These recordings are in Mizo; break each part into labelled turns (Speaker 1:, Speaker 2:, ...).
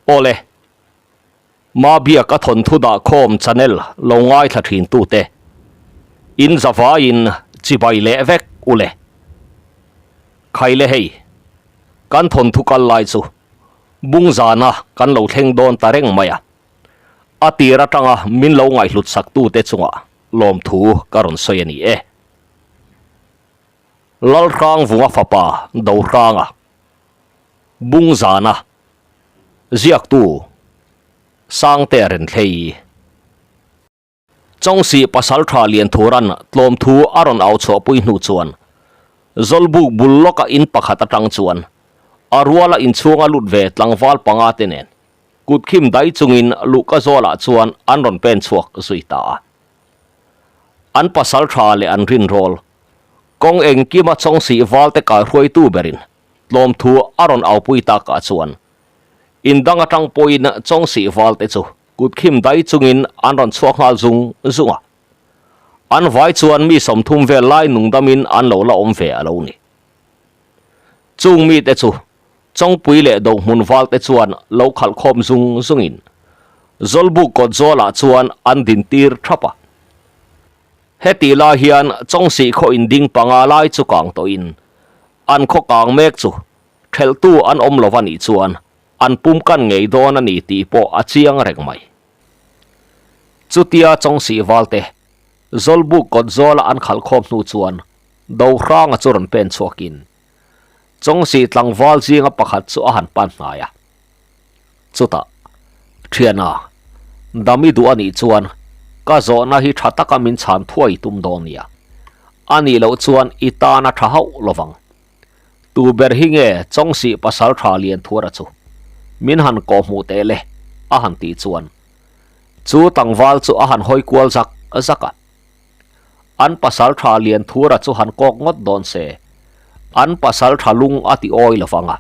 Speaker 1: Awle, Mabiaka thawnthu dah khawm channel lo ngaithla thin tute, in zavaiin chibai leh vek ule. Khaile hei, kan thawnthu kal lai chu bung zana kan lo thleng dawn ta reng mai a, a tir atanga min lo ngaihhlut sak tute chungah lawmthu ka rawn sawi a ni e. Lalhrangvunga fapa Dohranga, Bung zana ziaktu Sangte Renthlei. Chawngsih Pasaltha Lianthuran tlawmthu a rawn au chhuahpui hnu chuan Zawlbuk bul lawka in pakhat atang chuan a ruala inchhunga lut ve tlangval panga te nen kutkhim dai chungin luhka zawlah chuan an rawn pen chhuak zui ta a. An pasaltha leh an rinrawl kawng engkima Chawngsih valte kaihruaitu berin Tlawmthu a rawn aupui takah chuan in dang atang pawhin Chawngsih valte chu kutkhim dai chungin an rawn chhuak nghal zung zung a. An vai chuan mi 30 vel lai nungdamin an lo la awm ve a lo ni. Chung mite chu Chawngpui leh Dohmun valte chuan lo khalh khawm zung zungin Zawlbuk kawt zawlah chuan an din tir thap a. Heti lai hian Chawngsih khaw inding panga lai chu kang tawhin an khaw kang mek chu thelhtu an awm lo a nih chuan an pum kan ngei dawn a ni tih pawh a chiang reng mai. Chutia Chawngsih valte Zawlbuk kawt zawla an khalh khawm hnu chuan Dohranga chu rawn pen chhuakin Chawngsih tlangval zinga pakhat chu a han pan hnai a. Chutah, Thiana, dam i duh a nih chuan ka zawhna hi tha taka min chhan thuai tum dawn nia. A nih loh chuan i tan a tha hauh lovang. Tu ber hi nge Chawngsih pasal tha Lianthuara chu min han kawhhmuh teh le a han tih chuan chu tlangval chu a han hawi kual zak zak a. An pasal tha Lianthura chu han kawk ngawt dawn se, an pasal tha lung a ti awi lovang a.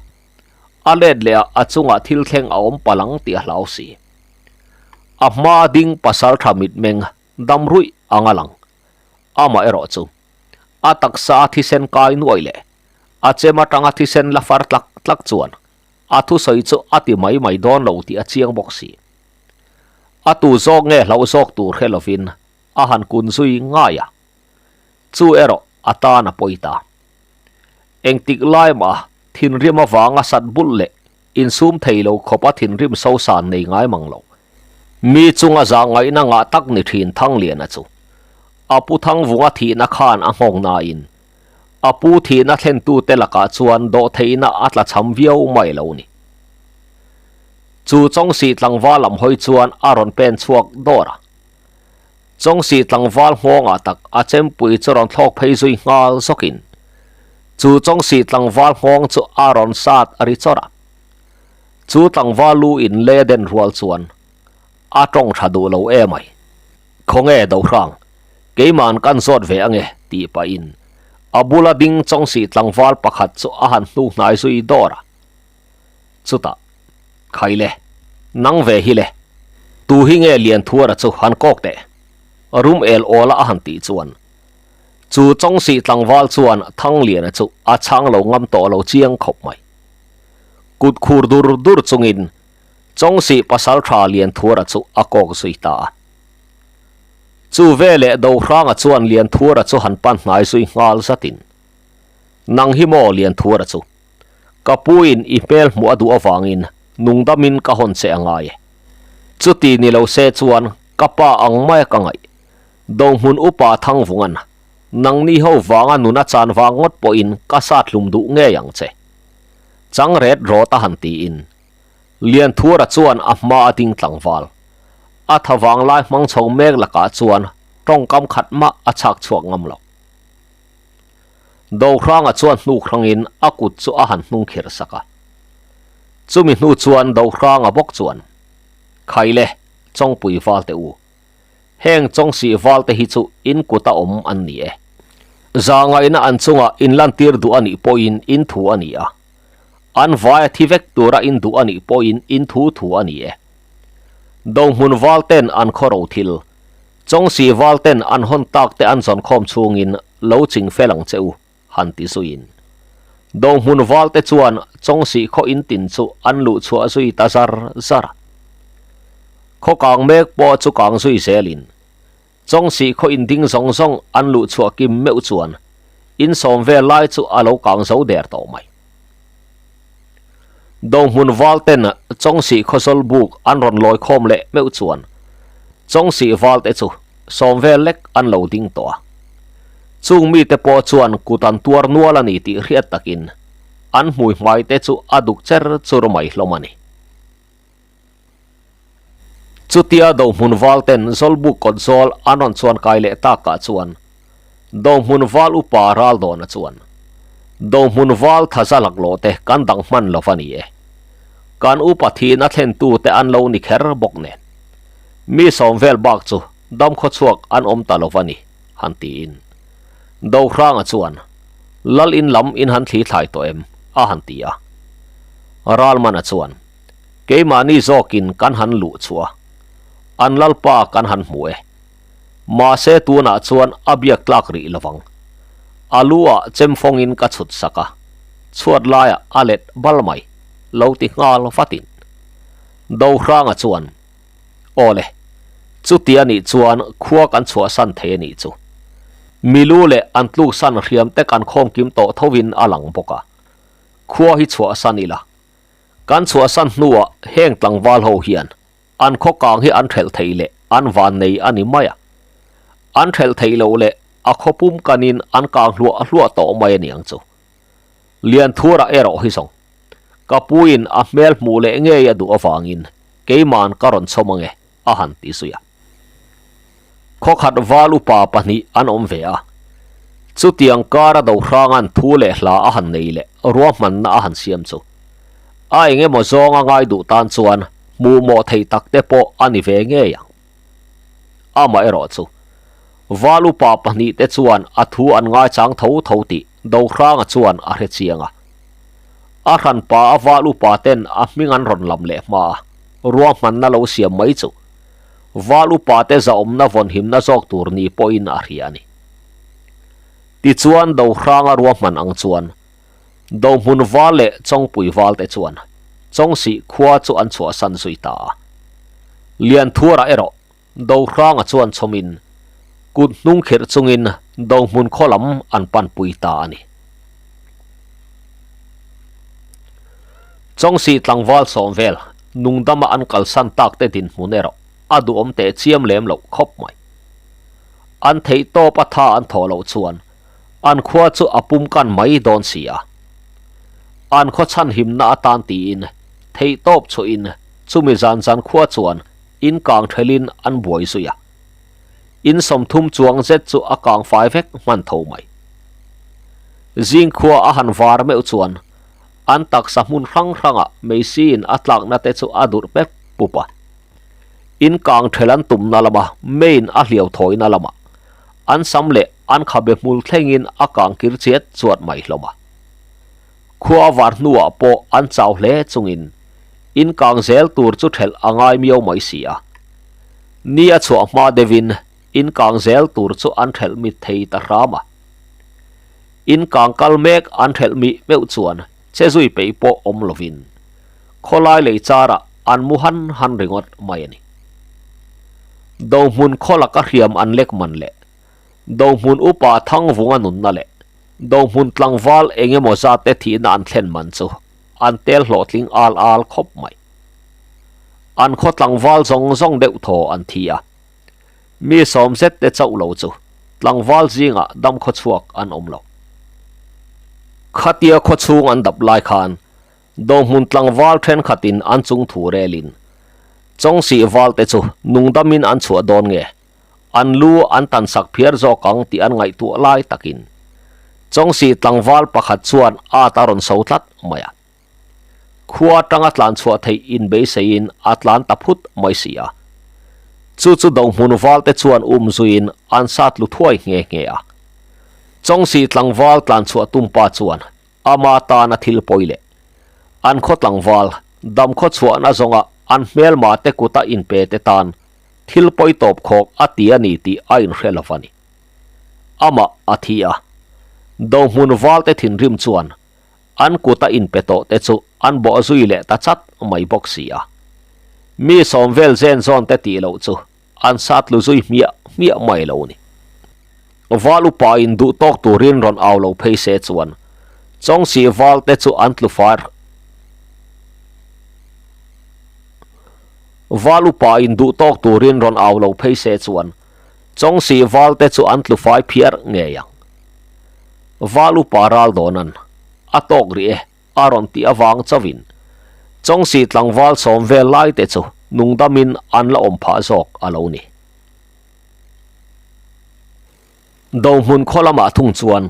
Speaker 1: A let leh a a chungah thil thleng a awm palang tih a hlau si. A hma ding pasal tha mitmeng dam ruih ang a lang. Amah erawh chu a taksa a thisen kai nuai leh a chem atanga thisen la far tlak tlak chuan a thusawi chu a ti mai mai dawn lo tih a chiang bawk si. A tu zawk nge hlauh zawk tur hre lovin a han kun zui ngai a, chu erawh a tan a pawi ta. Engtik lai mah thinrim avanga sat bulh leh insum thei lo khawpa thinrim sosan nei ngai mang lo. Mi chunga zah ngaihna ngah tak ni thin Thangliana chu a pu Thangvunga thihna khan a nghawng nain a pu thihna thlentute lakah chuan dawhtheihna a tla cham viau mai lo ni. Chu Chawngsih tlangval lam hawi chuan a rawn pen chhuak dawr a. Chawngsih tlangval nghawngah tak a chempui chu rawn thlawk phei zui nghal zawkin chu Chawngsih tlangval nghawng chu a rawn sat a ri chawrh a. Chu tlangval lu in le den rual chuan a tawng tha duh lo em ai. Khawnge Dohrang, keiman kan zawt ve ange tih pahin a bula ding Chawngsih tlangval pakhat chu a han hnuk hnai zui dawr a. Chutah, Khai le, nang ve hi le, tu hi nge Lianthuara chu han kawk teh? Rum el awla a han tih chuan chu Chawngsih tlangval chuan Thangliana chu a chhang lo ngam tawh lo chiang khawp mai. Kut khur dur dur chungin Chawngsih pasaltha Lianthuara chu a kawk zui ta a. Chu veleh Dohranga chuan Lianthuara chu han pan hnai zui nghal zatin, Nang hi maw Lianthuara chu? Ka puin i hmel hmuh a duh avangin nungdamin ka hawn che a ngai e. Chuti ni lo se chuan ka pa ang maia ka ngaih. Dohmun upa Thangvungan, nangni ho vanga nuna chan vang ngawt pawhin ka sat hlum duh ngei ang che. Chang ret rawt a han tiin Lianthura chuan a hma a ding tlangval. A tha vanglai hmang chho mek lakah chuan tawngkam khat mah a chhak chhuak ngam lo. Dohranga chuan hnuk hrangin a kut chu a han hnung khir sak a. Chumi hnu chuan Dohranga bawk chuan, Khaile, Chawngpui valte u. Heng Chawngsih valte hi chu in kuta awm an ni e. Zahngaihna an chunga in lantir duh a nih pawhin in thu a ni a. An vaia thi vek tura in duh a nih pawhin in thu thu a ni e. Dohmun valten an khawro thil, Chawngsih valten an hawn tak te an zawn khawm chhungin lo ching fel ang che u, han ti zuiin. Dohmun valte chuan Chawngsih khaw in tin chu an luh chhuah zui ta zar zar a. Khaw kang mek pawh chu kang zui zelin Chawngsih khaw in ding zawng zawng an luh chhuah kim meuh chuan in sawm vel lai chu a lo kang zo der tawh mai. Dohmun valten Chawngsih khaw zawl buk an rawn lawi khawm leh meuh chuan Chawngsih valte chu sawm vel lek an lo ding tawh a. Chung mite pawh chuan kut an tuar nual a ni tih hriat takin an hmui hmai te chu a duk cher chur mai hlawm a ni. Chutia Dohmun valten Zawlbuk kawt zawl an rawn chuan kai leh takah chuan Dohmun val upa Raldawna chuan, Dohmun val thaza laklawh te kan dang hman lo va ni e. Kan upa thiin a thlentu te an lo ni kher bawk nen. Mi sawm vel bak chu damkhaw chhuak an awm ta lo va ni, han tiin. Dohranga chuan, Lal in lam in han thli thlai tawh em? a han ti a. Ralmana chuan, Keimahni zawkin kan han luh chhuah a, an lalpa kan han hmu e. Mahse tunah chuan a biak tlak rih lovang. A lu ah chem fawngin ka chhut sak a, chhuat laiah a let bal mai, lo ti nghal vatin. Dohranga chuan, Awle, chuti a nih chuan khua kan chhuahsan thei a nih chu. Milu leh an tluksan hriam te kan khawmkim tawh thovin a lang bawk a, khua hi chhuahsan ila. Kan chhuahsan hnuah heng tlangval ho hian an khaw kang hi an thelh theih leh an van nei a ni mai a. An thelh theih loh leh a khaw pum kanin an kang hluah hluah tawh mai a niang chu. Lianthura erawh hi zawng ka puiin a hmel hmuh leh ngei a duh avangin keiman ka rawn chhawm ange a han ti zui a. Khawkhat val upa pahnih an awm ve a, chutiang kara Dohranga'n thu leh hla a han nei leh ruahmanna a han siam chu a eng emaw zawng a ngai duh tan chuan hmuh mawh thei tak te pawh a ni ve ngei ang. Amaherawh chu val upa pahnih te chuan a thu an ngaichang tho tho tih Dohranga chuan a hre chiang a. A hranpa a val upa ten a hming an rawn lam leh hma a, ruahmanna lo siam mai chu Val upate zahawmna vawnhimna zawk tur ni pawhin a hria a ni. Tichuan Dohranga ruahman ang chuan Dohmun val leh Chawngpui valte chuan Chawngsih khua chu an chhuahsan zui ta a. Lianthura erawh Dohranga chuan chhawmin kut hnung khirh chungin Dohmun khaw lam an panpui ta a ni. Chawngsih tlangval sawm vel nungdama an kalsan tak te dinhmun erawh a duhawm teh chiam lem loh khawp mai. An theih tawp a tha an thawh loh chuan an khua chu a pum kan mai dawn si a. An khaw chhan himna atan tiin theih tawp chhuahin chumi zan zan khua chuan in kang thelin an buai zui a. In 30 chuang zet chu a kang fai vek hman tho mai. Zing khua a han var meuh chuan An taksa hmun hrang hrangah Meisiin a tlakna te chu a durh pep pup a. In kang ṭhel an tumna lama Main a hliau thawina lamah an sam leh an khabe hmul thlengin a kang kir chiat chuat mai hlawm a. Khua var hnuah pawh an chau hle chungin in kang zel tur chu ṭhelh a ngai miau mai si a. Ni a chhuah hma deuhin in kang zel tur chu an ṭhelh mit thei ta hram a. In kang kal mek an ṭhelh mih meuh chuan che zui peih pawh awm lovin khawlai lei charah an mu han han ringawt mai a ni. Dohmun khaw laka hriam an lek man leh Dohmun upa Thangvunga nunna leh Dohmun tlangval eng emaw zat te thihna an thlen man chu an tel hlawhtling al al khawp mai. An khaw tlangval zawng zawng deuh thaw an thi a. Mi sawm zet te chauh lo chu tlangval zingah dam khaw chhuak an awm lo. Khatia khaw chhung an dap lai khan Dohmun tlangval thenkhatin an chung thu relin Chawngsih valte chu nungdamin an chhuah dawn nge an lu an tan sak phiar zawk ang tih an ngaihtuah lai takin Chawngsih tlangval pakhat chuan at a rawn so tlat mai a. Khua atanga tlan chhuah theih inbeiseiin a tlan ta phut mai si a. Chu chu Dohmun valte chuan um zuiin an sat lu thuai nghe nghe a. Chawngsih tlangval tlan chhuah tum pa chuan ama tana thil pawi leh an khaw tlangval dam khaw chhuahna zawnga an hmelma te kuta inpe te tan thil pawi tawp khawk a ti a ni tih a inhre lo va ni. Amah a thi a. Dohmun valte thinrim chuan. An kuta inpe tawh te chu an bawh zui leh ta chat mai bawk si a. Mi sawm vel zen zawn te tih loh chu an sat lu zui hmiah hmiah mai lo ni. Val upa in duh tawk turin rawn au lo phei se chuan Chawngsih val te chu an tlu far. Val upa in duh tawk turin rawn au lo phei se chuan Chawngsih val te chu an tlu fai phiar ngei ang. Val upa ral dawnan a tawk rih e a rawn tih avang chauhin Chawngsih tlangval sawm vel lai te chu nungdamin an la awm phah zawk a lo ni. Dohmun khaw lamah thung chuan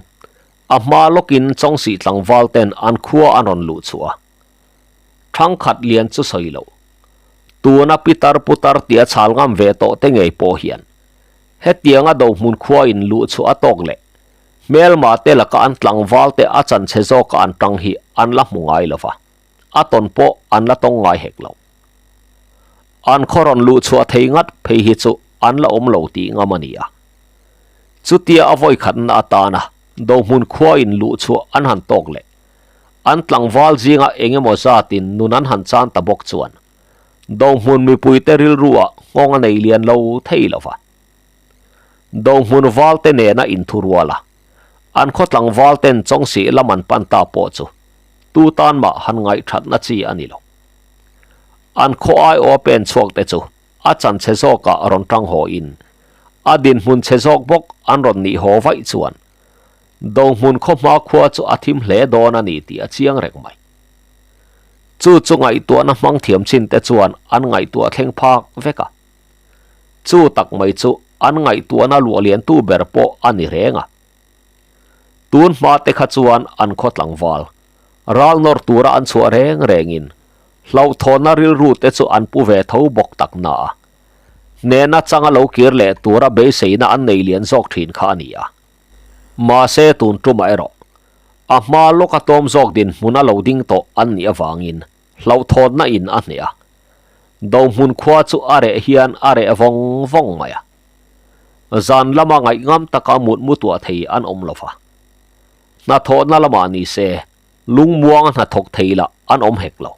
Speaker 1: a hma lawkin Chawngsih tlangval ten an khua an rawn luh chhuah a. Thangkhat lian chu sawi loh. Tuna pitar putar tia chhal ngam ve tawh te ngei pawh hian hetianga Dohmun khua in luh chhuah a tawk leh hmelma te laka an tlangval te a chanchhe zawka an tang hi an la hmu ngai lo va, a tawn pawh an la tawng ngai hek lo. An khaw rawn luh chhuah thei ngat phei hi chu an la awm lo tih ngam a ni a. Chutia a vawikhatna atana Dohmun khua in luh chhuah an han tawk leh an tlangval zinga eng emaw zatin nun an han chan ta bawk chuan Dohmun mipuite rilruah nghawng a nei lian lo thei lo va. Dohmun valte nena inthurual a, an khaw tlangval ten Chawngsih lam an pan ta pawh chu tu tan mah han ngaihthatna chi a ni lo. An khaw aiawha pen chhuak te chu a chan chhe zawkah rawn tang haw in a dinhmun chhe zawk bawk an rawn nih haw vaih chuan Dohmun khaw hma khua chu a thim hle dawn a ni tih a chiang reng mai. Chu chu ngaihtuahna hmang thiam chin te chuan an ngaihtuah thleng phak vek a. Chu tak mai chu an ngaihtuahna luah liantu ber pawh a ni reng a. Tun hma te kha chuan an khaw tlangval, ral nawr tura an chhuah reng rengin hlauhthawnna rilru te chu an pu ve tho bawk tak na a. Hnehna changa lo kir leh tura beiseina an nei lian zawk thin kha a ni a. Mahse tun tumah erawh a hma lawka tawm zawk dinhmun a lo ding tawh an nih avangin hlauhthawnna in a hneh a. Dohmun khua chu a reh hian a reh vawng vawng mai a. Zan lama ngaihngam taka mutmu tuah thei an awm lo va. Hnathawhna lamah ni se lungmuanga hnathawk thei lah an awm hek lo.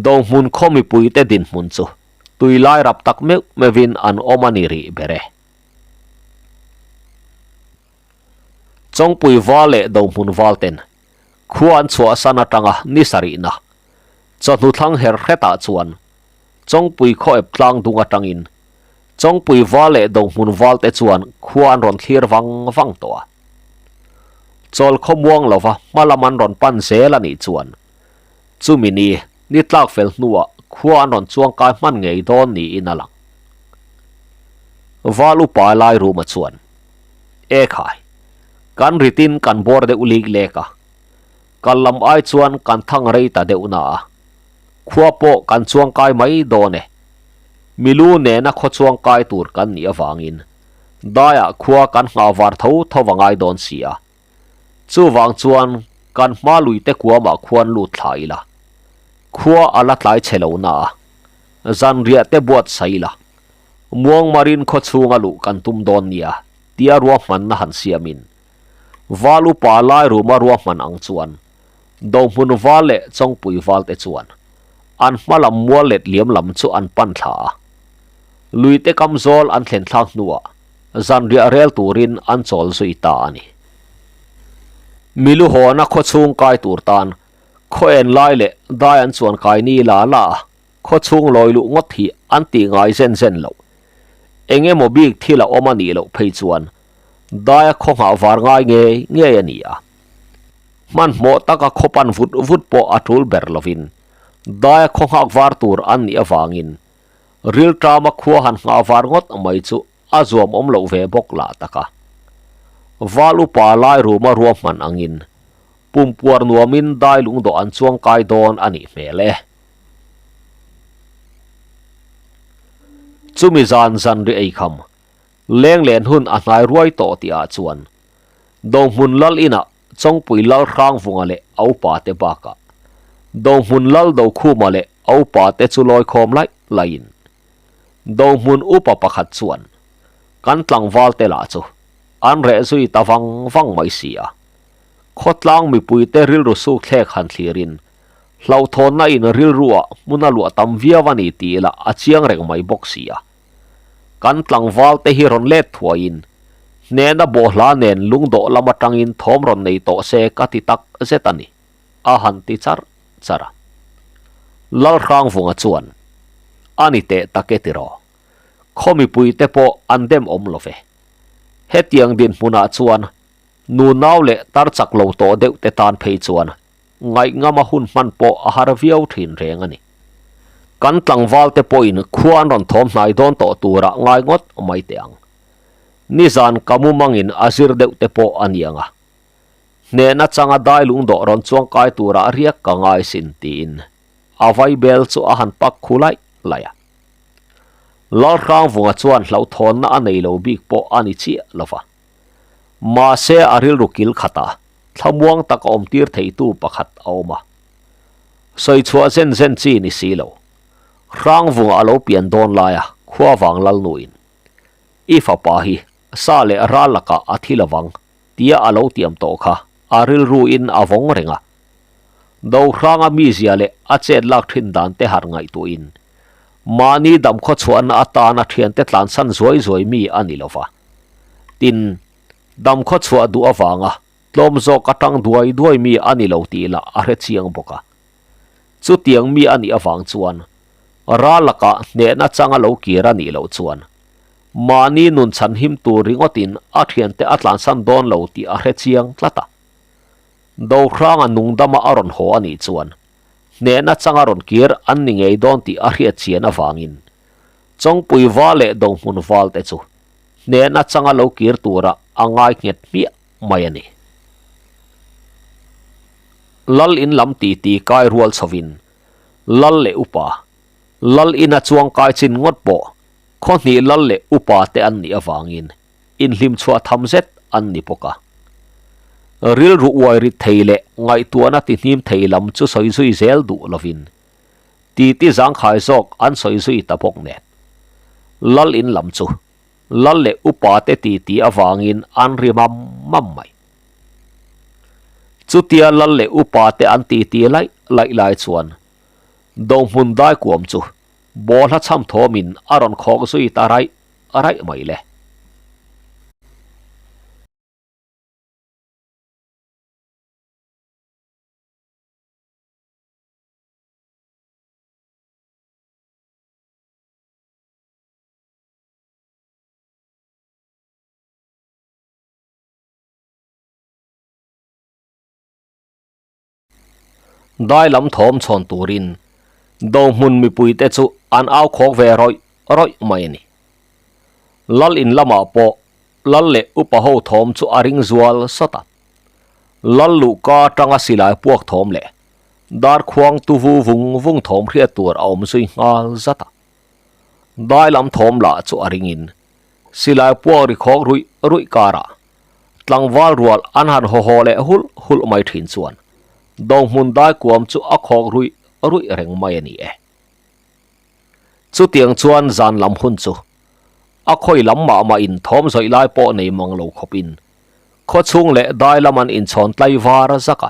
Speaker 1: Dohmun khaw mipuite dinhmun chu tui lai rap tak meuh meuhin an awm a ni rih ber e. Chawngpui val leh Dohmun val ten Khua an chhuahsan atanga ni sarihna chawhnu thlang her hretah chuan Chawngpui khaw ep tlang dung atangin Chawngpui val leh Dohmun val te chuan khua an rawn thlir vang vang tawh a. Chawl khaw muang lova hma lam an rawn pan zel a nih chuan chumi ni ni tlak fel hnuah khua an rawn chuangkai hman ngei dawn niin a lang. Val upa lai ruma chuan, E khai, kan ritin kan bawr deuh lik lek a, kal lam ai chuan kan thang rei ta deuh na a, khua pawh kan chuangkai mai dawn e. Milu nena khaw chuangkai tur kan nih avangin daiah khua kan nghah var tho tho va ngai dawn si a, chuvang chuan kan hma luite kuamah khuan lut thla ila, khua a la tlai chhe lo na a, zanriah te buatsaih ila. Muangmarin khaw chhunga luh kan tum dawn nia tia ruahmanna han siamin Val upa lai ruma ruahman ang chuan Dohmun val leh Chawngpui val te chuan an hma lam mual let liam lam chu an pan thla a. Luite kam zawl an thlen thlak hnuah zanriah rel turin an chawl zui ta a ni. Miluhawna khaw chhung kai tur tan khaw en lai leh dai an chuan kai ni la la a. Khaw chhung lawi luh ngawt hi an tih ngai zen zen loh. Eng emaw bik thil a awm a nih loh phei chuan daia khaw nghah var ngai ngei ngei a ni a. Hmanhmawh taka khaw pan vut vut pawh a tul ber lovin daia khaw nghak var tur an nih avangin rilṭama khua han nghah var ngawt mai chu a zuam awm loh ve bawk lah tak a. Val upa lai ruma ruahman angin pumpuar nuamin dai lungdawh an chuang kai dawn a nih hmel e. Chumi zan zan ri eikham, leng len hun a hnai ruai tawh tih ah chuan Dohmun Lal inah Chawngpui Lal Hrangvunga leh a upa te bakah Dohmun Lal Dokhuma leh a upa te chu lawikhawm laih laihin Dohmun upa pakhat chuan kan tlangval te lah chu an reh zui ta vang vang mai si a. Khawtlang mipuite rilru sukthlek han thlirin, hlauhthawnna in rilruah hmun a luah tam viau a ni tih lah a chiang reng mai bawk si a. Kan tlangval te hi rawn let thuaiin, hnehna bawhhla nen lungdawh lam atangin thawm rawn nei tawh se ka ti tak zet a ni, a han ti char char a. Lalhrangvunga chuan, A ni teh tak e tiraw? Khaw mipuite pawh an dem awm lo ve. Hetiang dinhmunah chuan nunau leh tar chak lo tawh deuh te tan phei chuan ngaihngama hun hman pawh a har viau thin reng a ni. Kan tlangval te pawhin khua an rawn thawm hnai dawn tawh turah ngai ngawt mai teh ang. Nizan ka mumangin a zir deuh te pawh a ni ang a. Hnehna changa dai lungdawh rawn chuang kai turah riak ka ngai sin tiin a vaibel chu a han pak khu laih laih a. Lalhrangvunga chuan hlauhthawnna a nei lo bik pawh a ni chiah lo va. Mahse a rilru kil khatah thlamuang tak a awmtir theitu pakhat a awm a. Sawichhuah zen zen chi ni si lo. Hrangvunga a lo pian dawn laia khua vang lalnuin, I fapa hi sa leh ral lakah a thi lovang tia a lo tiam tawh kha a rilruin a vawng reng a. Dohranga mizia leh a chet lak thin dan te har ngaihtuahin mahni damkhaw chhuahna atana thiante tlansan zuai zuai mi a ni lova. Tin, damkhaw chhuah duh avanga tlawm zawk atang duai duai mi a ni lo tih lah a hre chiang bawk a. Chutiang mi a nih avang chuan ral lakah hnehna changa lo kir a nih loh chuan mahni nun chhanhim tur ringawtin a thiante a tlansan dawn lo tih a hre chiang tlat a. Dohranga nungdama a rawn haw a nih chuan hnehna changa rawn kir an ni ngei dawn tih a hriat chian avangin Chawngpui val leh Dohmun val te chu hnehna changa lo kir tura a ngai nghet hmiah mai a ni. Lal in lam titi kai rual chhovin Lal leh Upa, Lal ina chuang kai chin ngawt pawh khaw hnih Lal leh Upa te an nih avangin inhlim chhuah tham zet an ni bawk a. Rilru uai rit thei leh ngaihtuahna tihnim thei lam chu sawi zui zel duh lovin titi zangkhai zawk an sawi zui ta bawk nen. Lal in lam chu Lal leh Upa te titi avangin an ri mam mam mai. Chutia Lal leh Upa te an titi laih laih lai chuan Dohmun Daikuam chu bawlhla chham thawmin a rawn khawk zui ta raih raih mai le. Dai lam thawm chhawn turin Dohmun mipuite chu an au khawk ve rawih rawih mai a ni. Lal in lamah pawh Lal leh upa ho thawm chu a ring zual sawt a. Lal luhka atanga silai puak thawm leh darkhuang tuvu vung vung thawm hriat tur a awm zui nghal zat a. Dai lam thawm lah chu a ringin silai puak ri khawk ruih ruih karah tlangval rual an han haw haw leh hulh hulh mai thin chuan Dohmun daikuam chu a khawk ruih ruih reng mai a ni e. Chutiang chuan zan lam hun chu a khawi lam mah mah in thawm zawih lai pawh nei mang lo khawpin khawchhung leh dai lam an inchhawn tlai var zak a.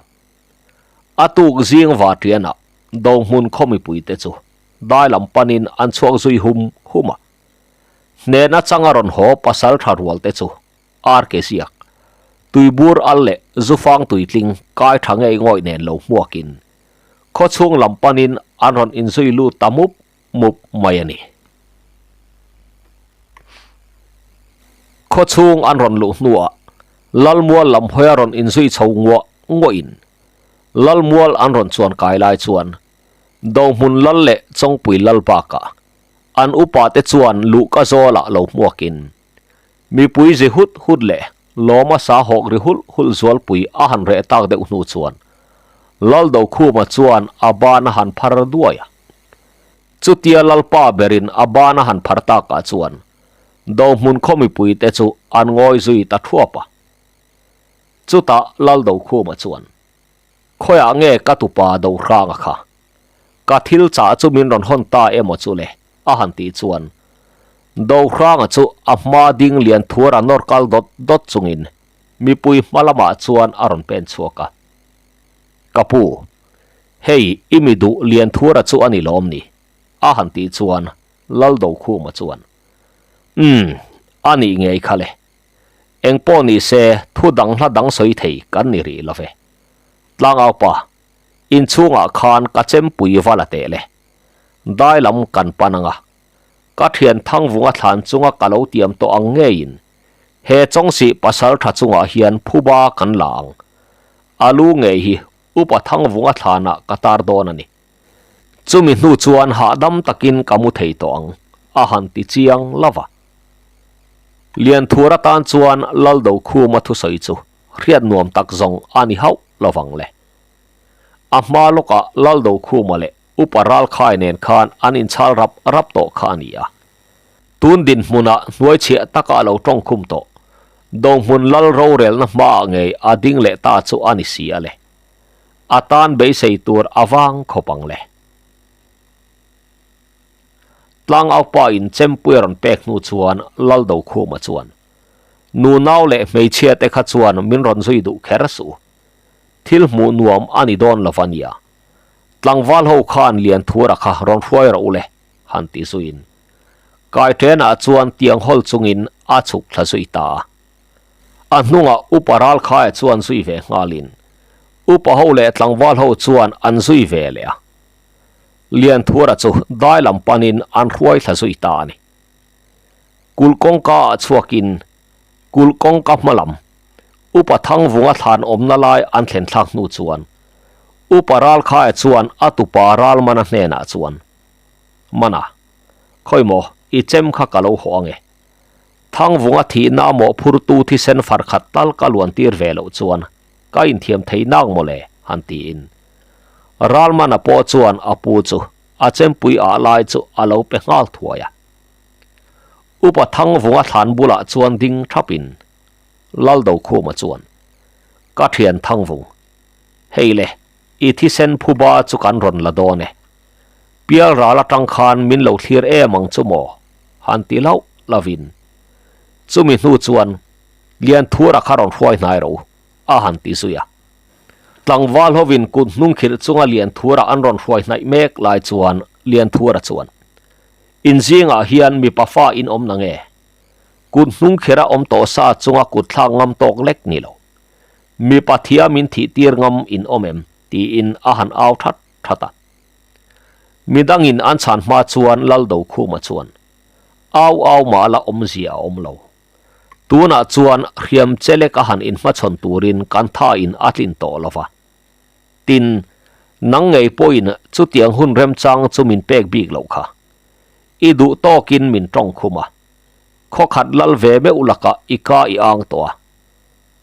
Speaker 1: A tuk zing varṭianah Dohmun khaw mipuite chu dai lam panin an chhuak zui hum hum a. Hnehna changa rawn haw pasal tha rual te chu ar ke ziak, tuibur al leh zufang tuitling kai tha ngei ngawih nen lo hmuakin khawchhung lam panin an rawn inzui lut ta mup mup mai a ni. Khawchhung an rawn luh hnuah Lalmual lam hawia rawn inzui chho nguah nguahin Lalmual an rawn chuan kai lai chuan Dohmun Lal leh Chawngpui Lal bakah an upate chuan luhka zawlah lo hmuakin mipui zi hut hut leh lawma sa hawk ri hulh hulh zualpui a han reh tak deuh hnu chuan Laldokhuma chuan a ban a han phar duai a. Chutia Lalpa berin a ban a han phar takah chuan Dohmun khaw mipuite chu an ngawi zui ta thuap a. Chutah Laldokhuma chuan, Khawiah nge ka tupa Dohranga kha? Ka thil chah chu min rawn hawn ta emaw chu le? a han tih chuan Dohranga chu a hma ding lian thuar a nawr kal dawt dawt chungin. mipui hma lamah chuan a rawn pen chhuak a. Ka pu, hei i mi duh Lianthura chu a ni lawm ni? a han tih chuan Laldokhuma chuan, Umm, a nih ngei kha le. Engpawh ni se thu dang hla dang sawi thei kan ni rih lo ve. Tlangaupa, inchhungah khan ka chempui va la teh le. Dai lam kan pan ang a, ka thian Thangvunga thlan chunga ka lo tiam tawh ang ngeiin he Chawngsih pasal tha chungah hian phuba kan la ang. A lu ngei hi Upa Thangvunga thlanah ka tar dawn a ni. Chumi hnu chuan hahdam takin ka mu thei tawh ang, a han ti chiang lova. Lianthur atan chuan Laldokhuma thusawi chu hriat nuam tak zawng a ni hauh lovang le. A hma lawkah Laldokhuma leh Upa Ralkhai nen khan an inchhal rap rap tawh kha a ni a. Tun dinhmunah hnuaichhiah taka a lo tawngkhum tawh. Dohmun lal rorelna hmaah ngei a ding leh ta chu a ni si a le. A tan beisei tur a vang khawp ang le. Tlangaupa in chempui a rawn pek hnu chuan Laldokhuma chuan, Nunau leh hmeichhia te kha chuan min rawn zui duh kher suh. Thil hmuh nuam a ni dawn lo va nia. Tlangval ho khan Lianthura kha rawn hruai rawh u le, han ti zuiin. Kaitrenah chuan tiang hawl chungin a chhuk thla zui ta a. A hnungah Upa Ralkhaia chuan zui ve nghalin Upa ho leh tlangval ho chuan an zui ve leh a. Lianthura chu dai lam panin an hruai thla zui ta a ni. Kulh kawngka ah chhuakin kulh kawngka hma lam Upa Thangvunga thlan awmna lai an thlen thlak hnu chuan Upa Ralkhaia chuan a tupa Ralmana hnenah chuan, Mana, khawi maw i chem kha ka lo haw ange. Thangvunga thihna a mawhphurtu thisen far khat tal ka luan tir ve loh chuan ka inthiam thei nang maw le, han tiin. Ralmana pawh chuan a pu chu a chempui ah lai chu a lo pe nghal thuai a. Upa Thangvunga thlan bulah chuan ding thapin Laldokhuma chuan, Ka thian Thangvung, hei le, i thisen phuba chu kan rawn la dawn e. Pial ral atang khan min lo thlir em ang chu maw? han ti hlauh lovin chumi hnu chuan Lianthura kha rawn hruai hnai ro a han ti zui a. Tlangval hovin kut hnung khirh chunga Lianthura an rawn hruai hnaih mek lai chuan Lianthura chuan, In zingah hian mipa fa in awm na nge? Kut hnung khirh a awm tawh sa chunga kut thlak ngam tawk lek ni lo. Mipa thiam in thih tir ngam in awm em? tiin a han au that that a. Midangin an chhan hma chuan Laldokhuma chuan, Au au mah la awmzia a awm lo. Tunah chuan hriam chelek a han inhmachhawn turin kan tha in a tlin tawh lo va. Tin, nang ngei pawhin chutiang hun remchang chu min pek bik loh kha. I duh tawkin min tawngkhum a. Khawkhat lal ve meuh lakah i ka i ang tawh a.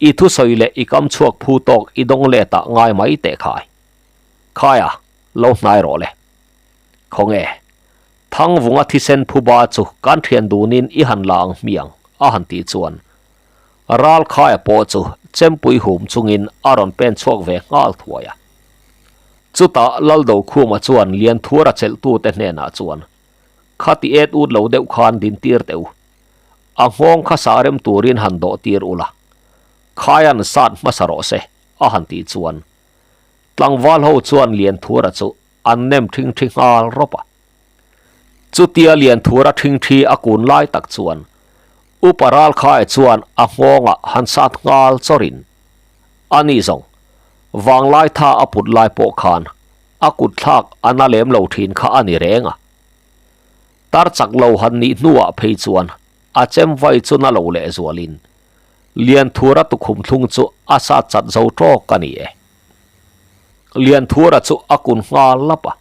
Speaker 1: I thusawi leh i kam chhuak phu tawk i dawng letah ngai mai teh khai. Khaia, lo hnai rawh le. Khawnge, Thangvunga thisen phuba chu kan thian dunin i han la ang hmiang, a han tih chuan Ral Khaia pawh chu chempui hum chungin a rawn pen chhuak ve nghal thuai a. Chutah Laldokhuma chuan Lianthura chelhtute hnenah chuan, Khati et ut lo deuh khan din tir teh u. A nghawng kha sah rem turin han dawh tir ula. Khaia'n sat hmasa rawh se, a han tih chuan Tlangval ho chuan Lianthura chu an nem thingthi nghal rawp a. Chutia Lianthura thingthi a kun lai tak chuan Upa Ralkhaia chuan a nghawngah han sat nghal chawrin, A ni zawng, vanglai tha a put lai pawh khan a kut thlak a na lem lo thin kha a ni reng a. Tar chak lo han nih hnuah phei chuan a chem vai chu na lo lehzualin Lianthura tukhum thlung chu a sat chat zo tawk a ni e. Lianthura chu a kun nghal lap a.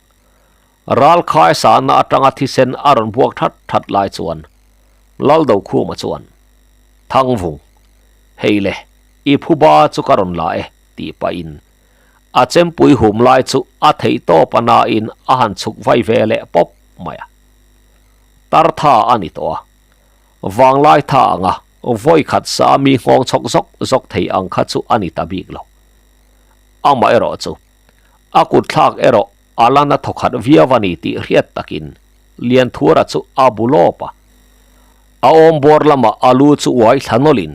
Speaker 1: Ralkhai sahna atanga thisen a rawn buak that that lai chuan Laldokhuma chuan, Thangvung, hei le, i phuba chu ka rawn la e, tih pahin a chempui hum lai chu a theih tawp a nain a han chhuk vai ve leh pawp mai a. Tartha a ni tawh a. Vanglai tha anga vawi khat sa mi nghawng chhawk zawk zawk thei ang kha chu a ni ta bik lo. Amah erawh chu a kut thlak erawh a la na thawkhat viau a ni tih hriat takin Lianthura chu a bu lawp a. A awm bawr lamah a lu chu uai thla nawlhin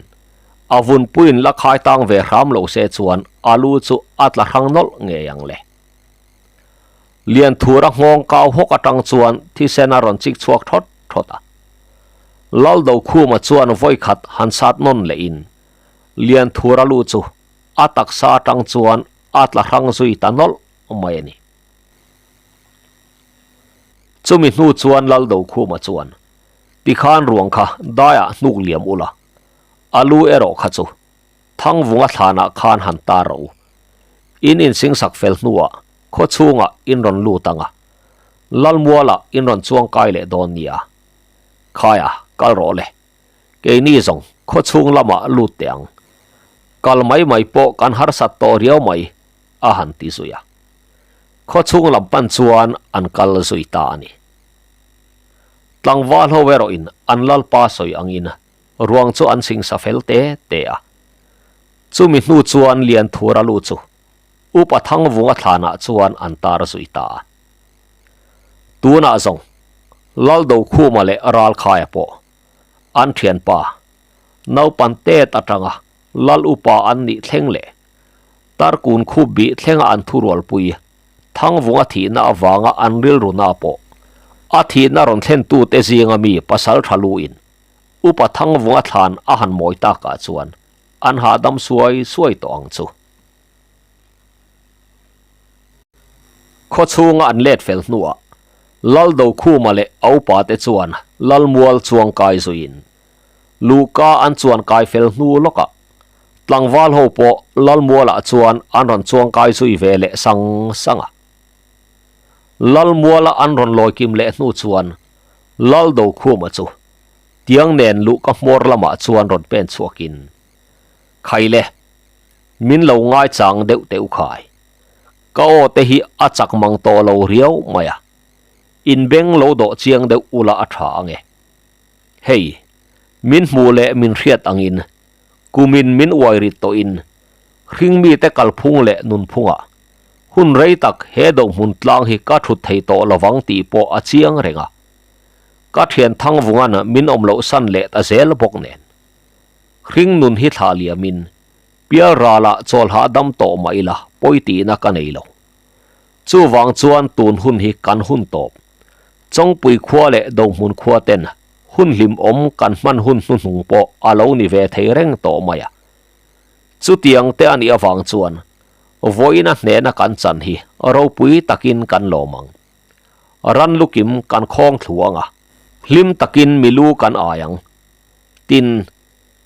Speaker 1: A vunpuiin la khai tang ve hram lo se chuan a lu chu a tla hrang nawlh ngei ang le. Lianthura nghawng kau hawk atang chuan thisen a rawn chik chhuak thawt thawt a. Laldokhuma chuan vawikhat han sat nawn lehin Lianthura lu chu a taksa atang chuan a tla hrang zui ta nawlh mai a ni. Chumi hnu chuan Laldokhuma chuan tikhan ruang kha daiah hnuk liam ula, a lu erawh kha chu Thangvunga thlanah khan han tar rawh u. In insingsak fel hnuah khaw chhungah in rawn lut ang a, Lalmualah in rawn chuang kai leh dawn nia. Khaia, kal rawh le. Keini zawng khaw chhung lamah lut teh ang. Kal mai mai pawh kan harsat tawh riau mai, a han ti zui a. Khaw chhung lam pan chuan an kal zui ta a ni. Tlangval ho erawhin an lalpa sawi angin ruang chu an singsa fel te te a. Chumi hnu chuan Lianthura lu chu Upa Thangvunga thlanah chuan an tar zui ta a. Tunah zawng Laldokhuma leh Ralkhaia pawh an thianpa naupan tet atanga Lal Upa an nih thleng leh Tarkun khup bih thlenga an thurualpui Thangvunga thihna avanga an rilruna pawh a thihna rawn thlentute zinga mi pasal tha luin Upa Thangvunga thlan a han mawi takah chuan an hahdam suai suai tawh ang chu. Khaw chhunga an let fel hnuah Laldokhuma leh a upate chuan Lalmual chuang kai zuiin Luhka an chuan kai fel hnu lawkah tlangval ho pawh Lalmualah chuan an rawn chuang kai zui ve leh sang sang a. Lalmuala an rawn lawi kim leh hnu chuan Laldokhuma chu tiang nen luhka hmawr lamah chuan rawn pen chhuakin, Khaile, min lo ngaichang deuh teh u khai. Ka aw te hi a chak mang tawh lo riau mai a, inbeng lo dawh chiang deuh ula a tha ange. Hei, min hmuh leh min hriat angin, kumin min uai rit tawhin, hringmite kalphung leh nunphungah hun rei tak he dohmun tlang hi ka thut thei tawh lovang tih pawh a chiang reng a. Ka thian Thangvunga'n min awm loh san leh ta zel bawk nen. Hring nun hi thlah liamin, pial ralah chawl hahdam tawh mah ila pawi tihna ka nei lo. Chuvang chuan tun hun hi kan hun tawp. Chawngpui khua leh Dohmun khua ten hun hlimawm kan hman hun hnuhnung pawh a lo ni ve thei reng tawh mai a. Chutiang te a nih avang chuan vawiina hnehna kan chan hi ropui takin kan lawm ang. Ran lukim kan khawng thlu ang a, hlim takin milu kan ai ang. Tin,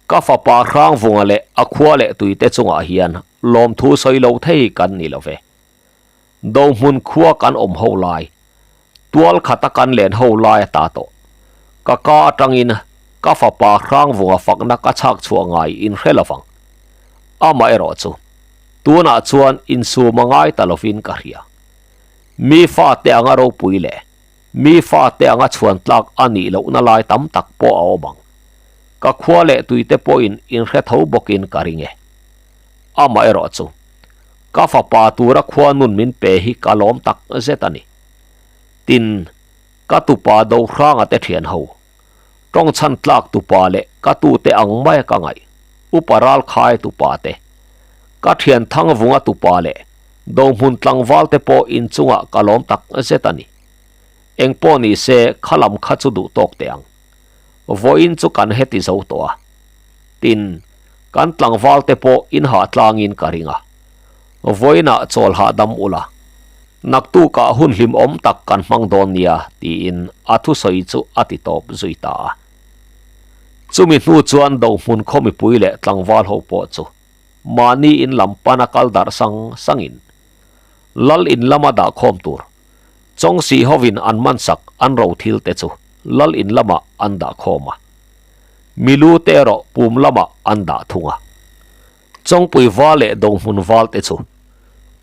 Speaker 1: ka fapa Hrangvunga leh a khua leh tuite chungah hian lawmthu sawi lo thei kan ni lo ve. Dohmun khua kan awm ho lai, tual khata kan len ho lai a ta tawh. Ka ka atangin ka fapa Hrangvunga fakna ka chhak chhuah ngai in hre lovang. Amaherawh chu, tunah chuan insum a ngai ta lovin ka hria. Mi fate anga ropui leh mi fate anga chhuan tlak a nih lohna lai tam tak pawh a awm ang. Ka khua leh tuite pawhin in hre tho bawkin ka ring e. Amaherawh chu, ka fapa tura khua nun min pe hi ka lawm tak zet a ni. Tin, ka tupa Dohranga te thian ho, tawngchhan tlak tupa leh ka tute ang maia ka ngaih, Upa Ralkhai tupa te, ka thian Thangvunga tupa leh Dohmun tlangval te pawh inchungah ka lawm tak zet a ni. Engpawh ni se kha lam kha chu duh tawk teh ang. Vawiin chu kan heti zo tawh a. Tin, kan tlangval te pawh in hah tlangin ka ring a. Vawiinah chawl hahdam ula, naktukah hun hlimawm tak kan hmang dawn nia tiin a thusawi chu a ti tawp zui ta a. Chumi hnu chuan Dohmun khaw mipui leh tlangval ho pawh chu mahni in lam pana kal darh sang sangin Lal in lama dah khawm tur Chawngsih hovin an mansak an ro thil te chu Lal in lamah an dah khawm a, milu te erawh pum lamah an dah thung a. Chawngpui val leh Dohmun val te chu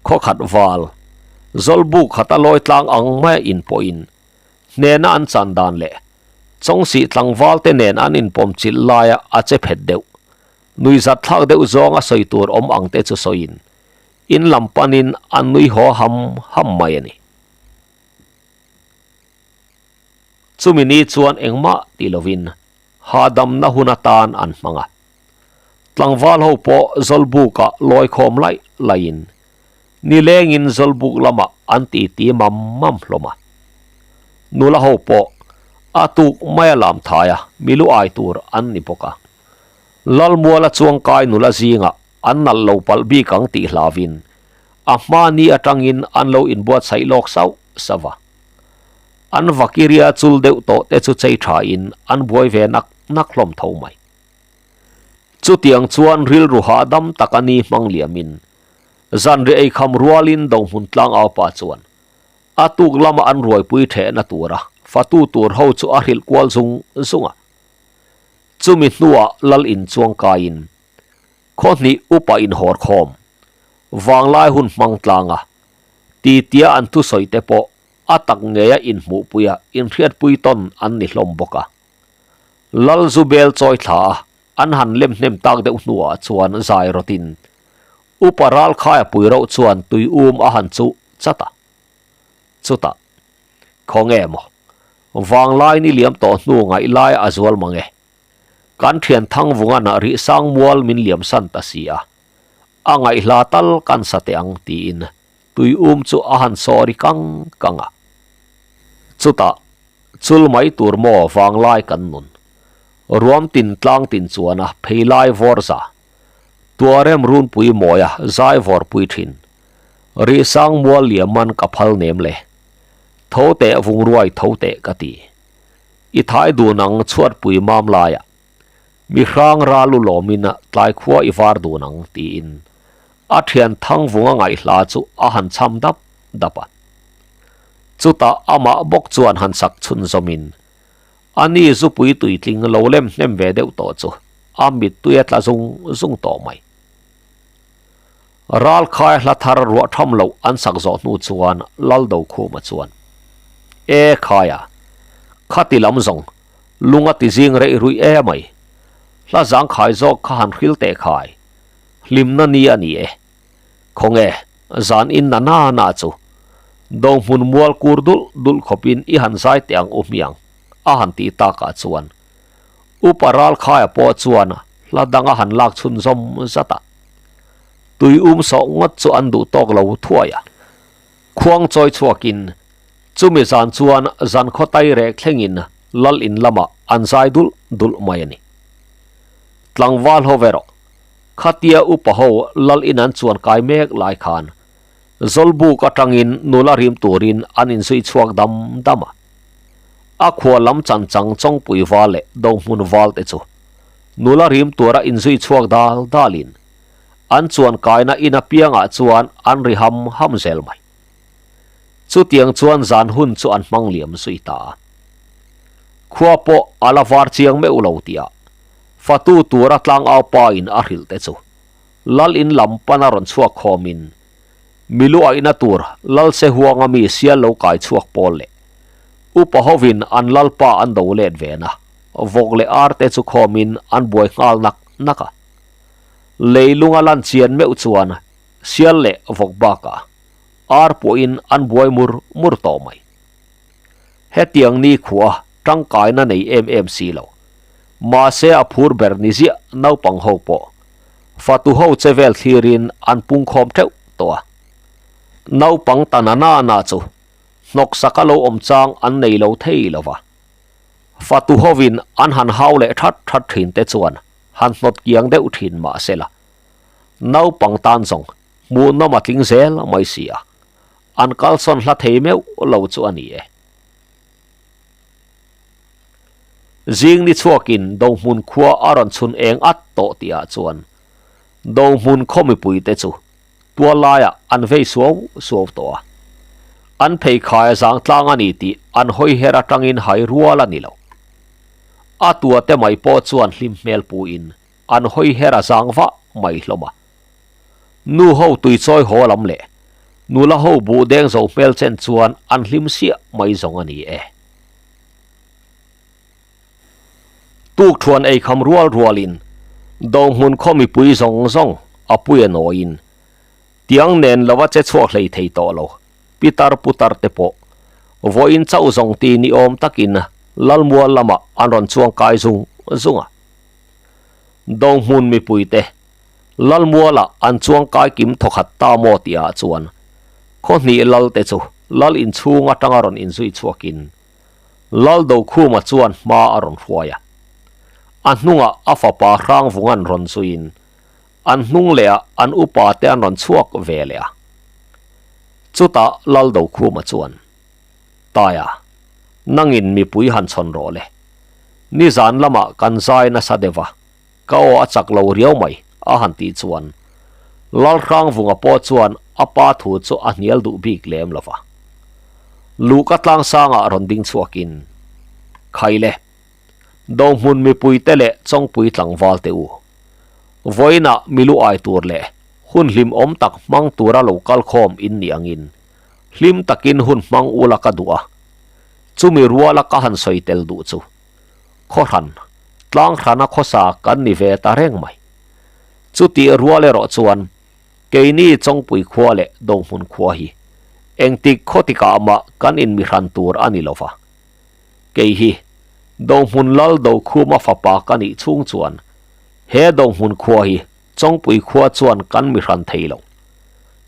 Speaker 1: khawkhat val, Zawlbuk khata lawi tlang ang maia inpawhin hnena an chan dan leh Chawngsih tlangval te nen an inpawm chilh laia a che phet deuh, nuihzat thlak deuh zawnga sawi tur awm ang te chu sawiin in lam panin an nui haw ham ham mai a ni. Chumi ni chuan engmah ti lovin hahdamna hun atan an hmang a. Tlangval ho pawh Zawlbukah lawi khawm laih laihin nilengin Zawlbuk lamah an titi mam mam hlawm a. Nula ho pawh a tuk maia lam thaia milu ai tur an ni bawk a. Lalmuala chuangkai nula zingah an nalh lo palh bik ang tih hlauhin a hma ni atangin an lo inbuatsaih lawk sauh sauh a. An vakiria chul deuh tawh te chu chei thain an buai ve nak nak hlawm tho mai. Chutiang chuan rilru hahdam tak a ni hmang liamin zanriah eikham rualin Dohmun tlangaupa chuan a tuk lama an ruaipui thehna tura fatu tur ho chu a hrilh kual zung zung a. Chumi hnuah lal inchuang kaiin khaw hnih upa inhawr khawm vanglai hun hmang tlanga titia an thusawi te pawh a tak ngeia inhmuhpuia inhriatpui tawn an ni hlawm bawk a. Lal Zubel chawi thla a, an han lem hnem tak deuh hnuah chuan zai rawtin Upa Ralkhaia pui rauh chuan tui um a han chuh chat a. Chutah, Khawnge maw? Vanglai ni liam tawh hnu ngaih lai a zual mang e. Kan thian Thangvungan a rih sang mual min liam san ta si a, a ngaihhla tal kan sa teh ang tiin tui um chu a han sawri kang kang a. Chutah, chul mai tur maw vanglai kan nun. Ruam tin tlang tin chuan a phei lai vawr za. Tuarem runpui mawia zai vawr pui thin. Rih sang mual liaman ka phal nem le. Tho teh vungruai tho teh ka ti. I thai dun ang chhuatpui mam laiah. Mi hrang ral u lawmin tlai khua i var dun ang tiin a thian Thangvunga ngaihhla chu a han cham dap dap a. Chutah amah bawk chuan han sak chhunzawmin a ni zupui tuitling lo lem hnem ve deuh tawh chu a mittui a tla zung zung tawh mai. Ralkhai hla thar ruah tham loh an sak zawh hnu chuan Laldokhuma chuan, E khaia, khati lam zawng, lung a ti zing reih ruih e mai. Hla zangkhai zawk kha han hril teh khai. Hlimna ni a ni e. Khawnge, zan in na na na chu. Dohmun mual kur dulh dulh khawpin i han zai teh ang u hmiang, a han tih takah chuan. Upa Ralkhaia pawh chuan hla dang a han lak chhunzawm zat a. Tui um sawh ngawt chu an duh tawk lo thuai a. Khuang chawi chhuakin chumi zan chuan zan khaw tai rek thlengin lal in lamah an zai dulh dulh mai a ni. Tlangval ho ve rawh. Khatia upa ho lal in an chuan kai mek lai khan Zawlbuk atangin nula rim turin an inzui chhuak dam dam a. A khua lam chan chang Chawngpui val leh Dohmun val te chu nula rim tura inzui chhuak dal dalin an chuan kaina in apiangah chuan an ri ham ham zel mai. Chutiang chuan zan hun chu an hmang liam zui ta a. Khua pawh a la var chiang meuh lo tihah fatu tura tlangau pa in a hrilh te chu Lal in lam pana rawn chhuak khawmin milu aihna tur Lal se huanga mi sial lo kai chhuak pawl leh upa hovin an lalpa an do let ve na vawk leh ar te chu khawmin an buai nghal nak nak a. Leilunga lan chian meuh chuan sial leh vawk bakah ar pawhin an buai mur mur tawh mai. Hetiang ni khuah tangkaina nei em em si lo. Mahse a phur ber ni ziah naupang ho pawh fatu ho che vel thlirin an pungkhawm teuh tawh a. Naupang ta na na na chu hnawksak a lo awm chang an nei lo thei lo va. Fatu hovin an han hau leh that that thin te chuan han hnawt kiang deuh thin mahse la. Naupang tan zawng hmuhnawm a tling zel mai si a, an kalsawn hla thei meuh lo chu a ni e. Zing ni chhuakin Dohmun khua a rawn chhun eng at tawh tihah chuan Dohmun khaw mipuite chu tual laiah an vei suau suau tawh a. An pheikhai a zang tlang a ni tih an hawi her atangin hai rual a ni lo. A tuate mai pawh chuan hlim hmel puin an hawi her a zang vah mai hlawm a. Nu ho tuichawi haw lam leh nula ho buh deng zo hmel chen chuan an hlim siah mai zawng a ni e. Tuk thuan ei kham rual rualin Dohmun khaw mipui zawng zawng a pui a nawiin tiang nen lova che chhuak hlei thei tawh lo pitar putar te pawh vawiin chauh zawng ti ni awm takin Lalmual lamah an rawn chuang kai zung zung a. Dohmun mipuite Lalmualah an chuangkai kim thawkhat ta maw tihah chuan khaw hnih Lalte chu Lal inchhung atanga rawn inzui chhuakin Lal Dokhuma chuan hma a rawn hruai a. A hnungah a fapa Hrangvunga'n rawn zuiin an hnung lehah an upa te an rawn chhuak ve leh a. Chutah Lal Dokhuma chuan, Taia, nangin mipui han chhawn rawh le. Nizan lamah kan zai nasa deuh a, ka aw a chak lo riau mai, a han tih chuan Lalhrangvunga pawh chuan a pa thu chu a hnial duh bik lem lo va. Luhka tlangsangah rawn ding chhuakin, Khaile, Dohmun mipuite leh Chawngpui tlangval te u, vawiinah milu ai tur leh hun hlimawm tak hmang tura lo kal khawm in nih angin hlim takin hun hmang ula ka duh a, chumi ruala ka han sawi tel duh chu khawhran, tlang hrana khawsa kan ni ve ta reng mai. Chutih rual erawh chuan keini Chawngpui khua leh Dohmun khua hi engtik khawtikah mah kan inmihran tur a ni lova. Kei hi Dohmun Lal Dokhuma fapa ka nih chhung chuan he Dohmun khua hi Chawngpui khua chuan kan mihran thei lo.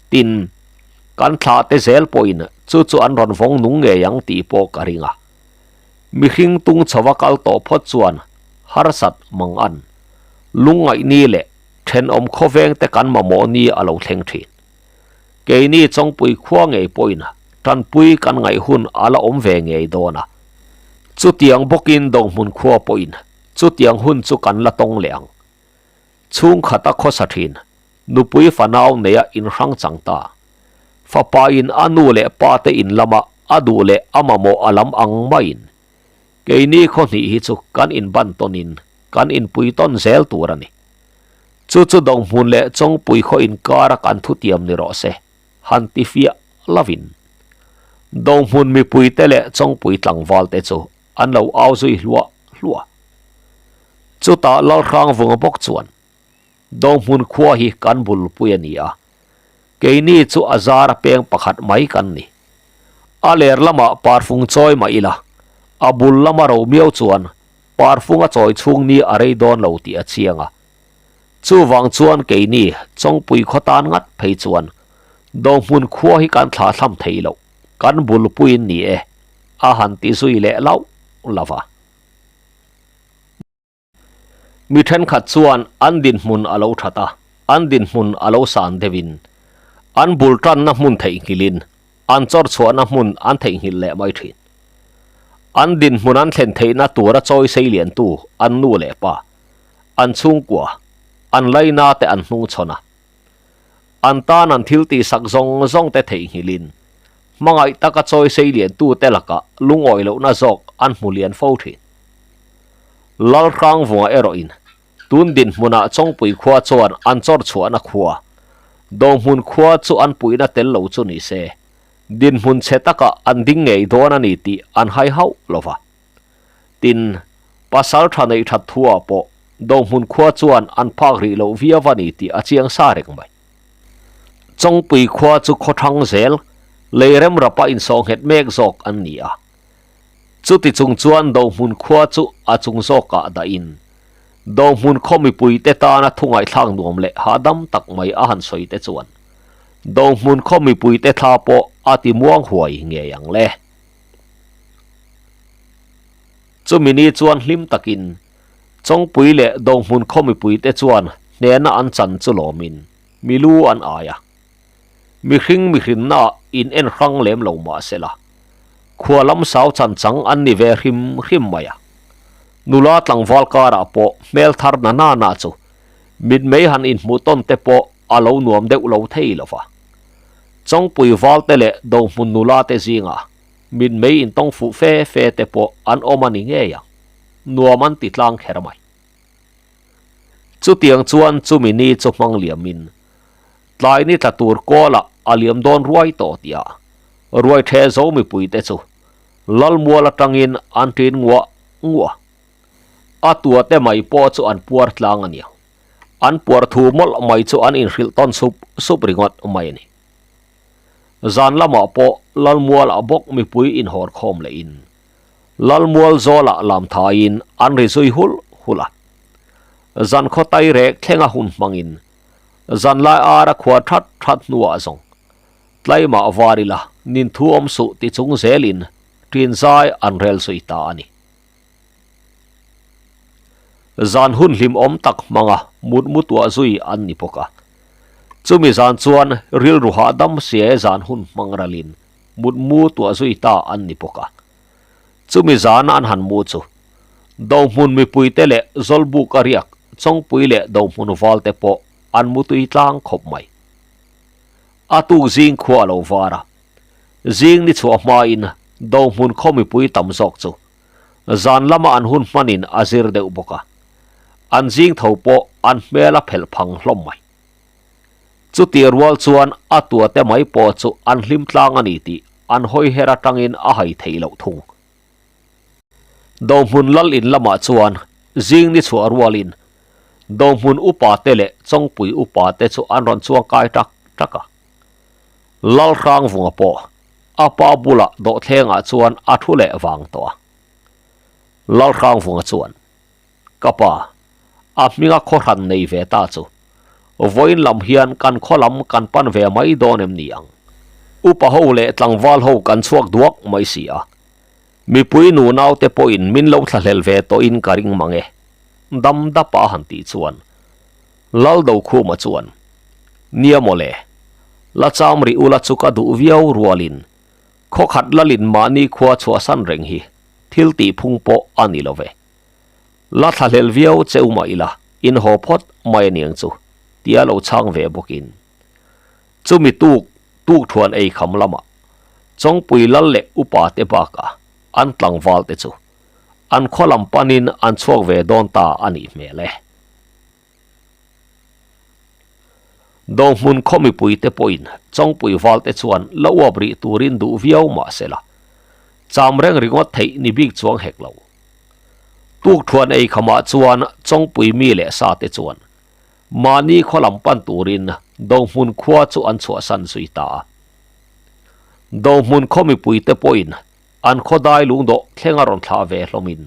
Speaker 1: Tin, kan thlah te zel pawhin chu chu an rawn vawng nung ngei ang tih pawh ka ring a. Mihring tung chhova kal tawh phawt chuan harsat mang an, lungngaih ni leh thenawm khawveng te kan mamawh ni a lo thleng thin. Keini Chawngpui khua ngei pawhin tanpui kan ngaih hun a la awm ve ngei dawn a. Chutiang bawkin Dohmun khua pawhin chutiang hun chu kan la tawng leh ang. Chhungkhata khawsa thin, nupui fanau neia inhrang chang ta. Fapa in a nu leh pa te in lama a duh leh a mamawh a lam ang maiin keini khaw hnih hi chu kan inban tawnin kan inpui tawn zel tur a ni. Chu chu Dohmun leh Chawngpui khaw inkara kan thutiam ni rawh se, han ti fiah lovin Dohmun mipuite leh Chawngpui tlangval te chu an lo au zui hluah hluah. Chutah Lalhrangvunga bawk chuan, Dohmun khua hi kan bulpui a ni a, keini chu a zara peng pakhat mai kan ni. A ler lamah parfung chawi mah ila, a bul lama ro miau chuan parfung a chawi chhung ni a rei dawn lo tih a chiang a. Chuvang chuan keini Chawngpui khaw tan ngat phei chuan Dohmun khua hi kan thlahthlam thei loh, kan bulpuiin ni e, a han ti zui leh lauh lauh a. Mi thenkhat chuan an dinhmun a lo that a, an dinhmun a lo san deuhin, an bul tanna hmun theihnghilhin, an chawr chhuahna hmun an theihnghilh leh mai thin. An dinhmun an thlen theihna tura chawi sei liantu an nu leh pa, an chhungkua, an laina te an hnungchhawn a. An tan an thil tihsak zawng zawng te theihnghilhin, hmangaih taka chawi sei liantute lakah lungawi lohna zawk an hmu lian fo thin. Lalhrangvunga erawhin tun dinhmunah Chawngpui khua chuan an chawr chhuahna khua, Dohmun khua chu an puihna tel lo chu ni se, dinhmun chhe takah an ding ngei dawn a ni tih an hai hauh lo va. Tin, pasal tha neih that thuah pawh Dohmun khua chuan an phak rih loh viau a ni tih a chiang sa reng mai. Chawngpui khua chu khaw thang zel, lei remrapa insawhnghet mek zawk an ni a. Chuti chung chuan Dohmun khua chu a chung zawkah dahin Dohmun khaw mipuite tana thu ngaihthlak nuam leh hahdam tak mai a han sawi te chuan Dohmun khaw mipuite thla pawh a ti muang huai ngei ang le. Chumi ni chuan hlim takin Chawngpui leh Dohmun khaw mipuite chuan hnena an chan chu lawmin milu an ai a. Mihring mihrinna in en hrang lem lo mah se la, khua lam sau chan chang an ni ve hrim hrim mai a. Nula tlangval karah pawh hmel thar na na na chu mitmei han inhmuh tawn te pawh a lo nuam deuh lo thei lo va. Chawngpui val te leh Dohmun nula te zingah mitmei intawng fuh fe fe te pawh an awm a ni ngei ang, nuam an ti tlang kher mai. Chutiang chuan chumi ni chu hmang liamin Tlai ni tla tur kawlah a liam dawn ruai tawh tih ah ruai the zo mipuite chu Lalmual atangin an ṭin nguah nguah. A tua te mai pawh chu an puar tlang a nia. An puar thu mawlh mai chu an inhrilh tawn sup sup ringawt mai a ni. Zan lamah pawh Lalmualah bawk mipui inhawr khawm lehin Lalmual zawlah lam thaiin an ri zui hulh hulh a. Zan khaw tai rek thlenga hun hmangin zanlai ara khuar that that hnuah zawng tlaimah var ila nin thu awm suh ti chung zelin ṭin zai an rel zui ta a ni. Zan hun hlimawm tak hmanga mutmu tuah zui an ni bawk a. Chumi zan chuan rilru hahdam siaia zan hun hmang ralin mutmu tuah zui ta an ni bawk a. Chumi zan an han mu chu Dohmun mipuite leh Zawlbuk a riak Chawngpui leh Dohmun valte pawh an mutui tlang khawp mai. A tuk zing khua a lo var a. Zing ni chhuah hmain Dohmun khaw mipui tam zawk chu zan lama an hun hmanin a zir deuh bawk a. An zing tho pawh an hmel a phelh phang hlawm mai. Chuti rual chuan a tuate mai pawh chu an hlim tlang a ni tih an hawi her atangin a hai theih loh thung. Dohmun lal in lamah chuan zing ni chhuah rualin Dohmun upa te leh Chawngpui upa te chu an rawn chuang kai tak tak a. Lal Hrangvunga pawh a pa bulah dawhthlengah chuan a thu leh vang tawh a. Lal Hrangvunga chuan, Ka pa, a hminga khaw hran nei ve ta chu vawiin lam hian kan khaw lam kan pan ve mai dawn em ni ang? Upa ho leh tlangval ho kan chhuak duak mai si a, mipui nu naute pawhin min lo thlahlel ve tawhin ka ring mang e, dam dapa a han tih chuan Lal Dokhuma chuan, Nia mawle, la cham rih ula chu ka duh viau rualin khaw khat lalin mahni khua chhuahsan reng hi thil tih phung pawh a ni lo ve. La thlahlel viau cheu mah ila in haw phawt mai aniang chu tia lo chhang ve bawkin chumi tuk tuk thuan ei kham lamah Chawngpui lal leh upa te bakah an tlangval te chu an khaw lam panin an chhuak ve dawn ta a nih hmel e. Dohmun khaw mipui te pawhin Chawngpui val te chuan la uap rih turin duh viau mah se la, cham reng ringawt theih ni bik chuang hek lo. Tukthuan ei khamah chuan Chawngpui mi leh sa te chuan mahni khaw lam pan turin Dohmun khua chu an chhuahsan zui ta a. Dohmun khaw mipui te pawhin an khaw dai lungdawh thleng a rawn thlah ve hlawmin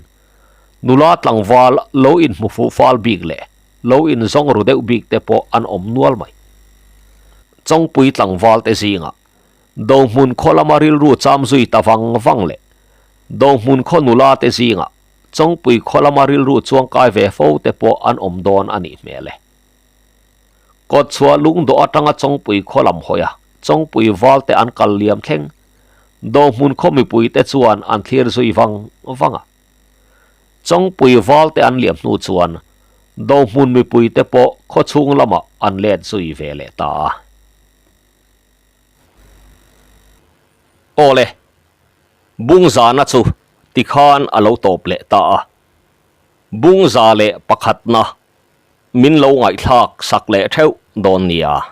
Speaker 1: nula tlangval lo inhmu fuh fal bik leh lo inzawng ru deuh bik te pawh an awm nual mai. Chawngpui tlangval te zingah Dohmun khaw lama rilru cham zui ta vang vang leh Dohmun khaw nula te zingah Chawngpui khaw lama rilru chuangkai ve fo te pawh an awm dawn a nih hmel e. Kawtchhuah lungdawh atanga Chawngpui khaw lam hawi a Chawngpui val te an kal liam thleng Dohmun khaw mipui te chuan an thlir zui vang vang a. Chawngpui val te an liam hnu chuan Dohmun mipui te pawh khaw chhung lamah an let zui ve leh ta a. Awle, Bungzana chu tikhan a lo tawp leh ta a. Bungza leh pakhatna min lo ngaihthlak sak leh theuh dawn nia.